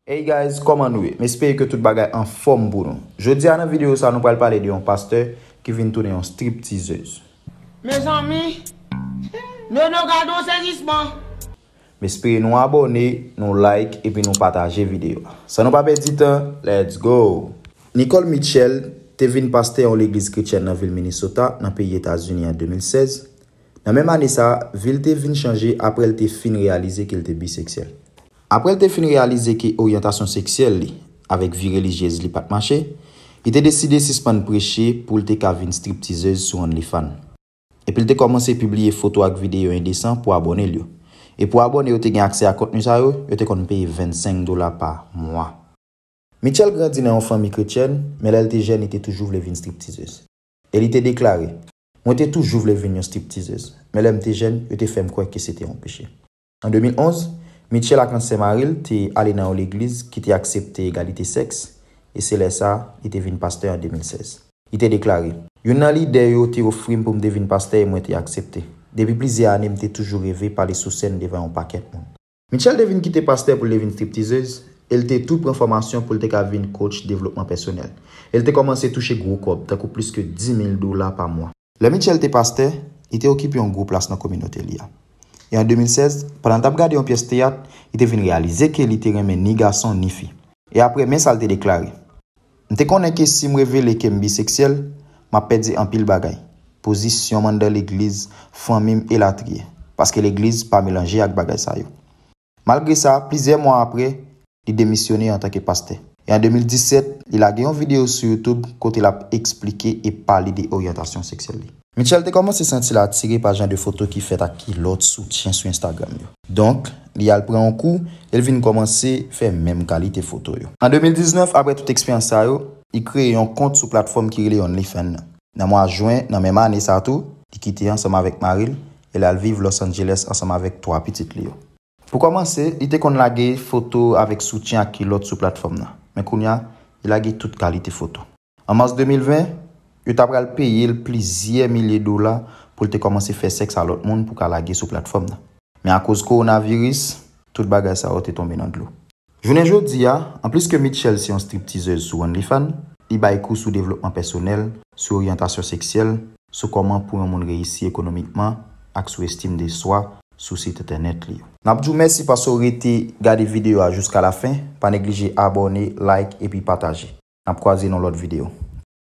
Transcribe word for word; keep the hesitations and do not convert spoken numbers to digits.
Hey guys, kòman nou ye? M espere ke tout bagay anfòm pou nou. Jodi a nan videyo sa nou pral pale de yon pastè ki vin tounen yon striptizèz. Mezanmi, Nono gade yon sezisman. M espere nou abòne, nou like epi nou pataje videyo a. San nou pa pèdi tan, let's go! Nicole Mitchell te vin pastè yon legliz kretyèn nan vil Minnesota, nan peyi Etazini an de mil sèz. Nan menm ane sa, vi l te vin chanje apre l te fin reyalize ke l te biseksyèl. Apre l te fin reyalize ke oryantasyon seksyèl li avèk vi relijyez li pa t mache, li te deside sispann preche pou l te ka vin striptizèz sou OnlyFans. Epi l te kòmanse pibliye foto ak videyo endesan pou abòne l yo. E pou abòne yo te gen aksè a kontni sa yo, yo te konn peye vennsenk dola pa mwa. Mitchell grandi nan yon fanmi kretyèn, men lè l te jèn, li te toujou vle vin striptizèz. E li te deklare, "Mwen te toujou vle vin yon striptizèz, men lè m te jèn, yo te fè m kwè ke se te yon peche." An de mil onz, Mitchell ak ansyen mari l te ale nan yon legliz ki te aksepte egalite sèks, e se lè sa a, li te vin pastè an de mil sèz. Li te deklare, "Youn nan lidè yo te ofri m pou m te vin pastè e mwen te aksepte. Depi plizyè ane, m te toujou reve pale sou sèn devan yon pakèt moun." Mitchell te vin kite pastè pou l te vin striptizèz, e l te tou pran fòmasyon pou l te ka vin coach devlopman pèsonèl. E l te kòmanse touche gwo kòb, tankou plis ke dis mil dola pa mwa. Lè Mitchell te pastè, li te okipe yon gwo plas nan kominote li a. E an de mil sèz, pandan l t ap gade yon pyès teyat, li te vin reyalize ke li te renmen ni gason ni fi. E apre, men sa l te deklare, "M te konnen ke si m revele ke m biseksyèl, m ap pèdi anpil bagay, pozisyon m anndan legliz, fanmi m, elatriye, paske legliz pa melanje ak bagay sa yo." Malgre sa, plizyè mwa apre, li demisyone antanke pastè. E an de mil disèt, li lage yon videyo sou YouTube kote l ap eksplike e pale de oryantasyon seksyèl li. Mitchell te kòmanse santi l atire pa jan de foto ki fèt ak kilòt, soutyen sou Instagram yo. Donk, li al pran yon kou e l vin kòmanse fè menm kalite foto yo. An de mil diznèf, apre tout eksperyans sa yo, li kreye yon kont sou platfòm ki rele OnlyFans nan. Nan mwa jen nan menm ane sa tou, li kite ansanm avèk mari l e l al viv Los Angeles ansanm avèk twa pitit li yo. Pou kòmanse, li te konn lage foto avèk soutyen ak kilòt sou platfòm nan. Men kounye a, li lage tout kalite foto. An mas de mil ven, yo ta pral peye l plizyè milye dola pou l te kòmanse fè sèks a lòt moun pou ka lage sou platfòm nan. Men akoz kowonaviris, tout bagay sa yo te tonbe nan dlo. Jounen jodi a, anplis ke Mitchell se yon striptizèz sou OnlyFans, li bay kou sou devlopman pèsonèl, sou oryantasyon seksyèl, sou kòman pou yon moun reyisi ekonomikman, ak sou estim de swa sou sit entènèt li yo. N ap di w mèsi paske w rete gade videyo a jiska lafen. Pa neglije abòne, like epi pataje. N ap kwaze nan lòt videyo.